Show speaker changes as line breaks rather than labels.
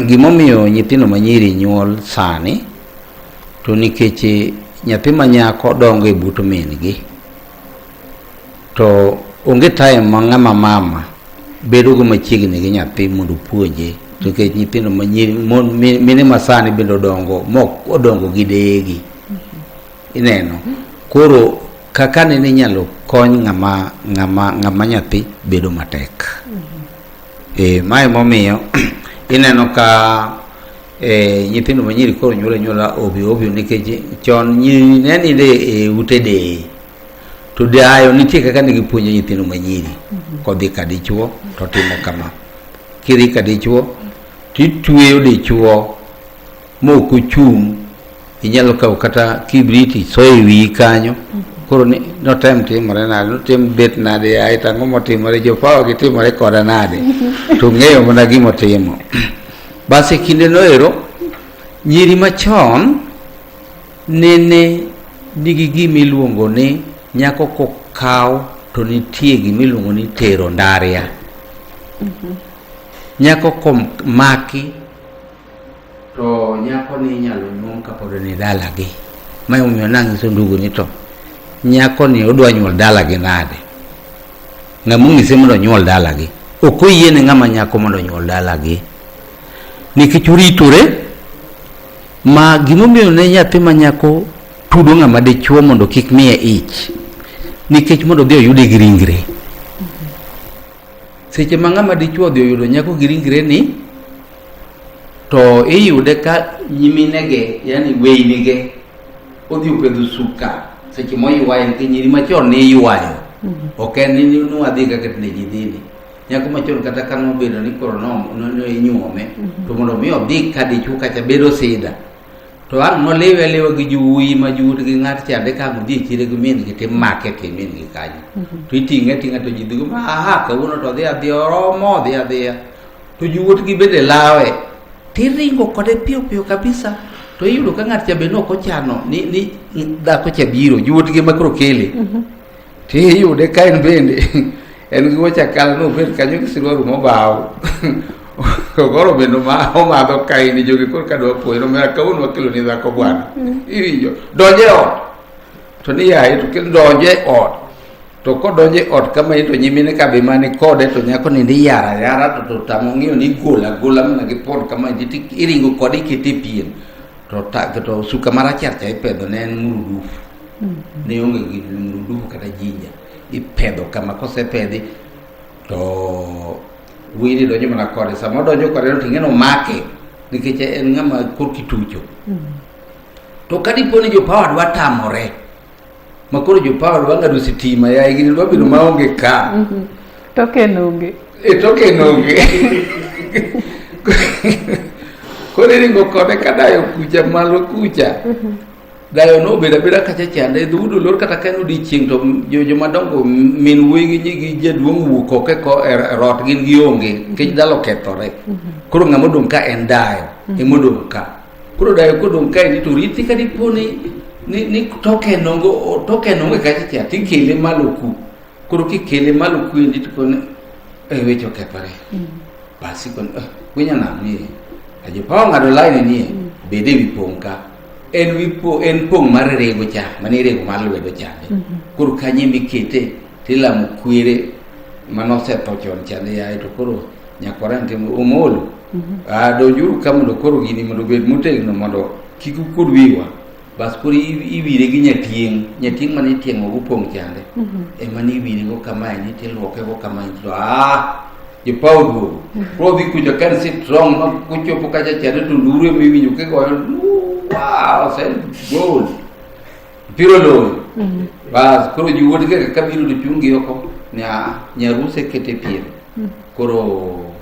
Gimomiyo nyithindo manyiri nyuol sani to nikech nyathi ma nyako dongo e but min gi to onge time ma ng'ama mama bedo go machiegni gi nyathi mondo opuonje, nikech nyithindo manyiri mon mine masani bende odongo mok odongo gi deyegi. Ineno koro kaka nene inyalo kony ng'ama ng'ama ng'ama nyathi bedo matek. Mae momiyo ineno ka nyithindo manyiri koro nyuol anyuola ovyo ovyo, nikech chon nyiri ne nindo e ute deye to dayo nitie kaka ne gipuonjo nyithindo manyiri. Kodhi ka dichuo to timo kama, kidhi ka dichuo titweyo dichuo mok ochung', inyalo kawo kata kibriti soyo e wiyi kanyo. Koro ni notem timore nade, notem bet nade, yaye to ang'o motimore, jopawa gitimore koda nade, to ng'eyo mana gimotimo. Bas e kinde no ero nyiri machon nene nigi gima iluongo ni nyako kokaw to nitie gima iluongo ni tero ndaria. Nyako komaki to nyako ni inyalo nyuom kapod ni dalagi. Ma emomiyo nang'iso ndugu ni to nyako ni odwa nyuol dalagi nade? Ng'ama onyise mondo onyuol dalagi? Ok oyiene ng'ama nyako mondo onyuol dalagi. Nikech oritore ma gimomiyo ne nyathi ma nyako tudo ng'ama dichuo mondo kik miye ich, nikech mondo odhi oyude gi ringre. Seche ma ng'ama dichuo odhi oyudo nyako gi ringre ni, to iyude ka nyiminege, yani weynige, odhi opedho suka seche moywaye, nikech nyiri machon ne iywayo. Ok en ni nwadhi kaka tinde ji dhi ni. Nyako machon kata ka nobedo ni koro no, no, no inyuome, to mondo mi odhi ka dichuo kacha bedo sida. To ang' noliwe aliwa gi jowuoyi ma juut gi ng'at chande ka ang' odhi e chiro gi min gi timake ti min gi kanyo. To iting'e ating'a to ji dhigo ma aha kawuono to odhi adhiya oromo odhi adhiya. To jowuot gi bende lawe. Tiringo kode piyo piyo kabisa. To iyudo ka ng'at cha be nok ochano ni, ni dhako cha biro, jowuot gi ema koro kele. Tiyude ka en bende en gi wuoche akala nobet kanyo gi siruaru mobaw. Koro bende omadho kaini jogi koro ka dwa puonjo omera kawuono wakelo ni dhako bwana. Iwinjo donje ot. To ni yaye to kendo donje ot. To kodonjo e ot kama to nyimine ka be mani kode to nyako nindo iyaro ayara to to tamo ng'iyo ni igolo agola mana gi pod kama to iringo kode ikete e pien. To, ta, to suka marachar cha ipedho ne en murudufu. Ne onge gi murudufu kata jinja. Ipedho kama kosepedhi to wuoyini donjo mana kode. Sama odonjo kode no to ing'e ni omake nikech en ng'ama korki tucho. To ka dipo ni jopawa dwa tamore ma koro jopawa dwa ng'ado sitima yaye gini dwa bedo maonge ka.
Token onge.
E token onge. Koro iringo kode ka dayo kucha malo kucha. Dayo nobedo abeda kacha chande dhoudi olor kata ka en odiechieng' to jomadongo min wuoyi gi gi jaduong' wuok oko e ko- e rot gin gionge nikech dala okethore. Koro ng'ama odong' ka en dayo emodong' ka. Koro dayo kodong' kaendi to riti ka dipo ni ni, ni token onge token onge kacha cha tikele malo ku. Koro kikele malo ku endi to kone e weche okethore. Basi kon eh, winya nam ni ajopawa ng'ado line ni bede wi pong' ka. En wi po en pong' mar rego cha mane irego mar lwedo chande. Koro kanye mikete tilamo kwere manosetho chon chande yaye to koro nyakwara nitie omolo. Ah, donjuru ka mondo koro gini mondo obed motegno mondo kik ukuod wiwa. Bas koro iwire gi nyatieng', nyatieng' mane itieng'o go pong' chande. Ema ne iwire go kamae ni tiluoke go kamae to ah jopawo duogo. Koro dhi kucha ka en strong ma kochopo kacha chande to nduru ema iwinjo kigoyo wow, ose gol. Mpira oloyo. Bas koro jowuot kaka kabiro to chung' gi oko ni ah nyaru osekete pien. Koro